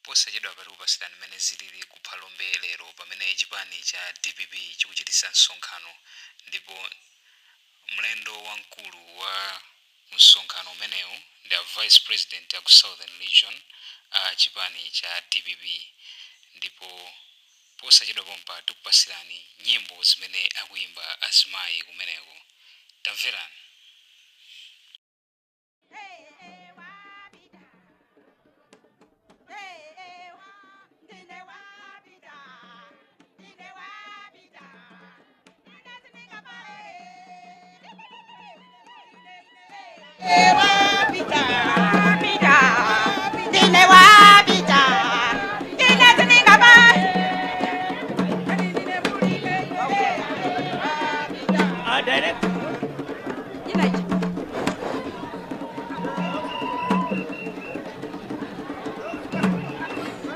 Posachedwa tikupasirani mmene zilili ku Phalombe lero pamene chipani cha DPP chikuchititsa msonkhano, ndipo mlendo wamkulu wa msonkhano umenewu ndi a Vice President aku Southern Region a chipani cha DPP. Ndipo posachedwa pompa tikupasirani nyimbo zimene akuyimba azimayi kumeneko. Tamverani.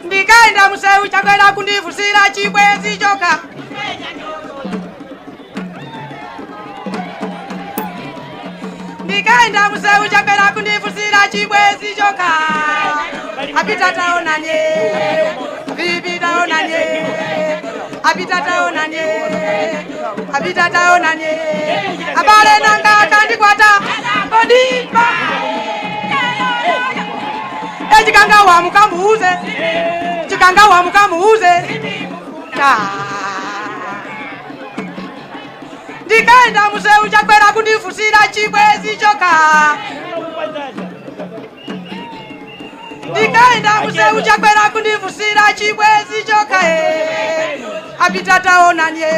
Ndikaenda museu, Chakwera kundifusira chibwezi choka. Ndikaenda museu, Chakwera kundifusira chibwezi choka. Apita taonanye, VP taonanye, apita taonanye, apita taonanye. Abale nanga kandikwata kodipa echikanga wamukamuuze, chikanga wamukamuuze. Ndikaenda museu, Chakwera kundifusira chibwezi choka. Ndikaenda museu, Chakwera kundifusira chibwezi choka. E apita taonanye,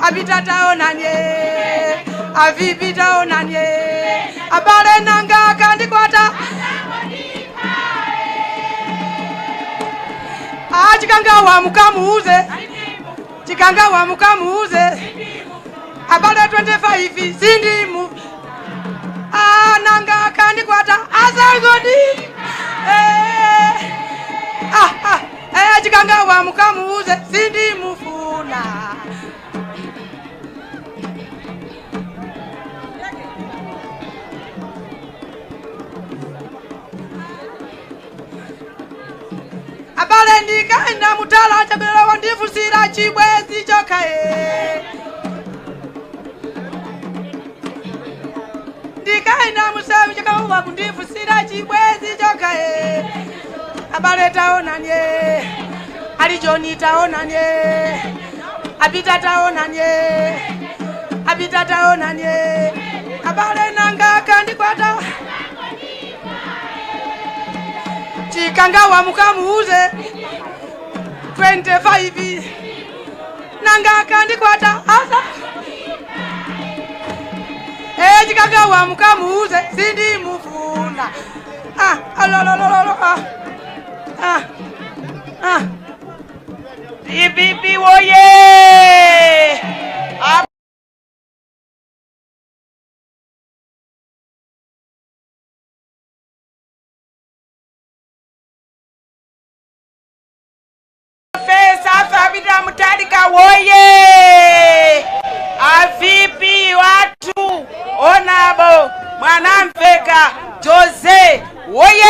apita taonanye, a VP taonanye. Abale nanga kandikwata achikanga wamukamuuze, chikanga wamukamuuze. Abale 25 sindimu ananga kandikwata azangodi. Eh, ah, ah, eh, chikanga wamukamuuze sindimufuna. Abale ndikaenda mutala, Chakwera wandifusira chibwezi choka. E ndikaenda musewu, chakawa kundifusira chibwezi choka. E abale taonanye, alijoni taonanye, apita taonanye, apita taonanye. Abale nanga kandikwata chikanga wamukamuuze 25 nanga kandikwata asa. E chikanga wamukamuuze sindimufuna. Ah, alolololo, ah, ah, ah. DPP woye! Pesa Peter Mutharika woye! A VP watu Honourable Mwanamveka Jose woye!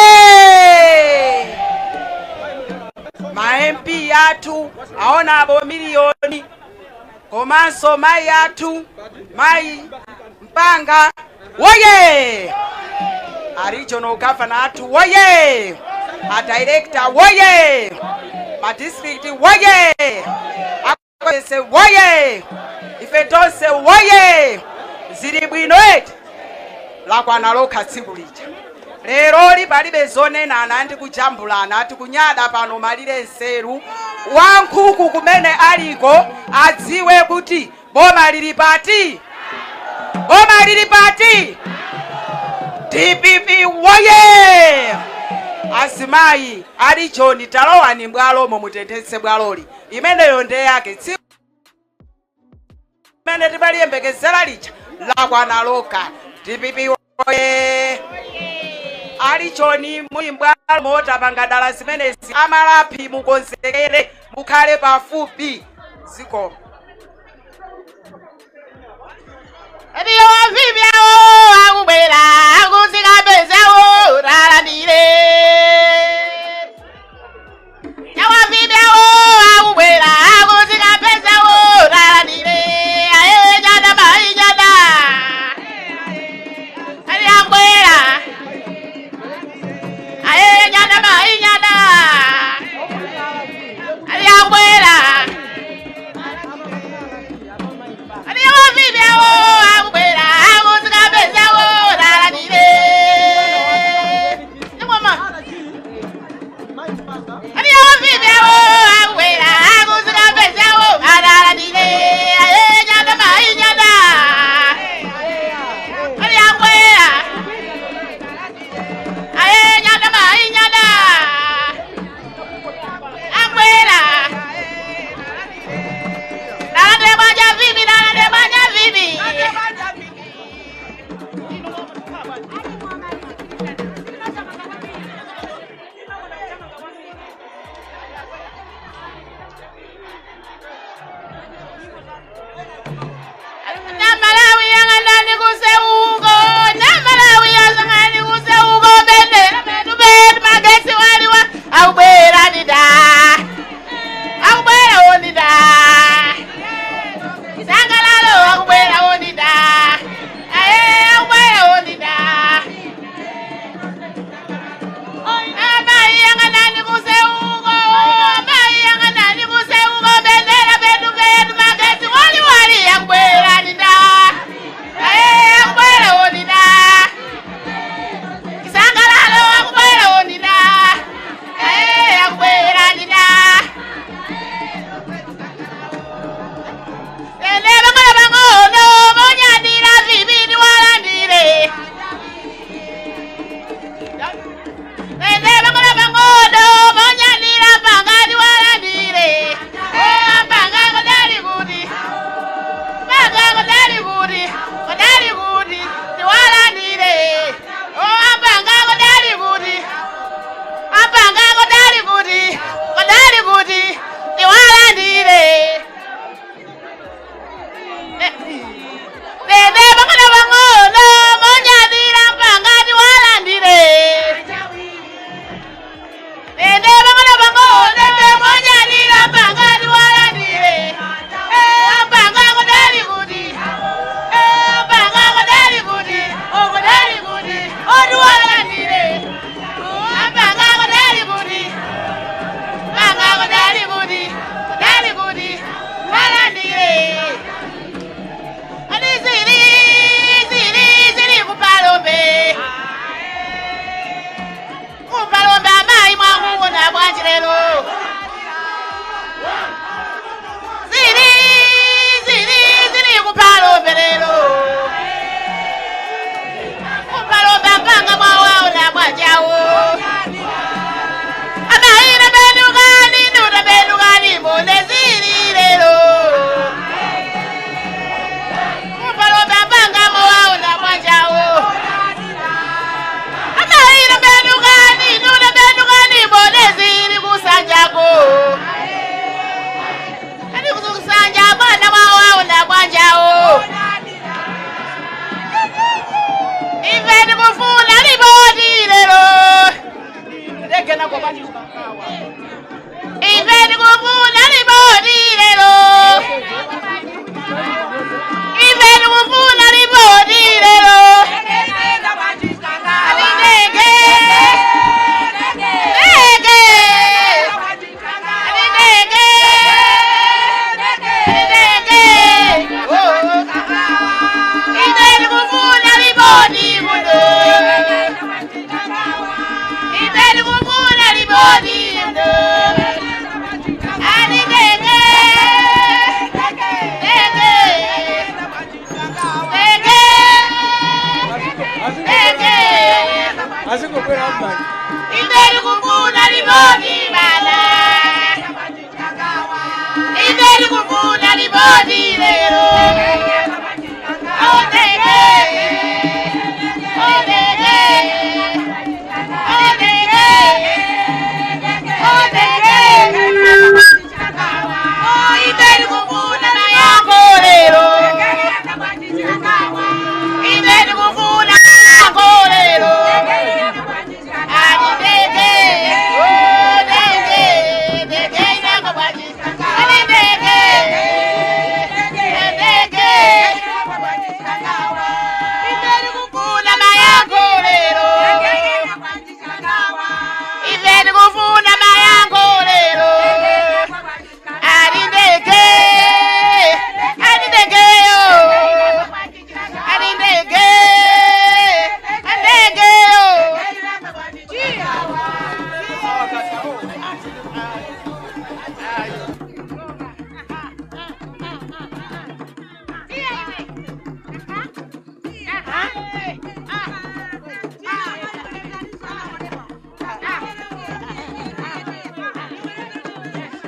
Ma MP athu aonabo miliyoni komanso mayi athu mayi Mpanga woye! A regional governor athu woye! A director woye! Ma district woye! Akwese woye! Ife tonse woye! Zili bwino eti? Lakwana lokha tsiku lija lero palibe zonenana ndi kujambulana, tikunyada pano malire nseru wankhuku kumene aliko adziwe kuti boma lili pati, boma lili pati. DPP woye! Azimayi ali Joni, talowani bwalomo mutenthetse bwaloli. Imeneyo nde yake tsiku imene timaliyembekezera lija lakwana lokha. DPP woye! Ali Joni muli mbwalo tapanga dala zimenezi. Amalapi mukonzekere, mukhale pafupi ziko. Ndiyo vivyawo akubwera akuzikapezawo talandire. Ende bangona bango lembe monyalira panga duwalandire. Panga kodali kuti. Panga kodali kuti. Okodali kuti. Oduwalandire. Panga kodali kuti. Panga kodali kuti. Kodali kuti. Walandire. Ani zili zili zili kupalombe. Kupalombe amayi mwakuona bwanji lero. Zili zili zili kupalombe lero. Kupalombe apanga mwawaona bwanjawo. Amayi nabenukani nunabenukani mbone zili lero. Kupalombe apanga mwawaona bwanjawo. Amayi nabenukani nunabenukani mbone zili kusanjako. Ani kukusanja bwana mwawaona bwanjawo. Ife ndikufuna lipoti lero. Ife ndikufuna lipoti lero. Ife ndikufuna lipoti lero. Ani ndege. Ndege. Ani ndege. Ndege. Oh. Ife ndikufuna lipoti kuno. Ife ndikufuna lipoti kuno. Ani ndege. Ndege. Ndege. Ndege. Azingobwera mbali. Ife ndikufuna lipoti bana. Ife ndikufuna lipoti lero. Oh, ndege. Oh, ndege. Oh, ndege. Oh, ndege. Oh, ife ndikufuna mayankho lero. Ife ndikufuna mayankho lero. Ani ndege. Oh, ndege. Ndege inako bwanji. Ani ndege. Ndege. Ife ndikufuna mayankho lero. Ife ndikufuna mayankho lero. Ani ndege. Ani ndegeyo. Ani ndege. Ndegeyo.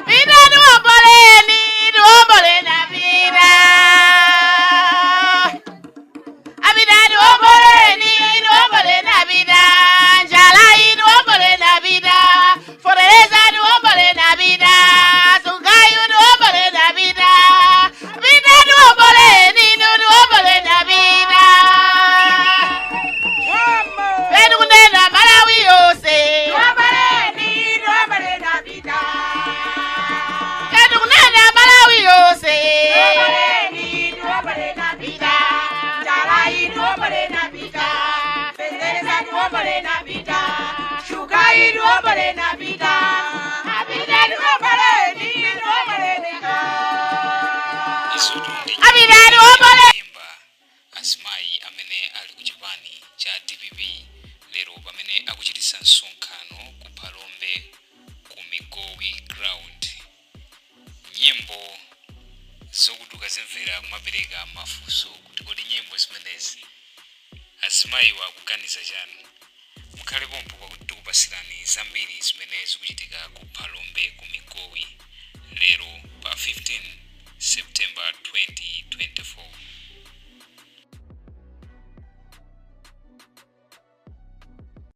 Vita niwomboleni, niwomboleni avita. Avita niwomboleni, niwomboleni avita. Njala iyi niwomboleni avita. Foreleza niwomboleni avita. Sungayu niwomboleni avita. Vita niwomboleni, niwomboleni avita. Vedu kunena Malawi yonse. Vedu kunena Malawi yonse. Izotu ndi Avita niwomboleni. nyimba azimayi amene ali ku chipani cha DPP lero pamene akuchititsa msonkhano ku Phalombe ku Migowi Ground. Nyimbo zokuti ukazimvera kumapereka mafunso kuti kodi nyimbo zimenezi azimayiwa akuganiza chani. Mukhale pompo pakuti tikupasirani zambiri zimene zikuchitika ku Phalombe.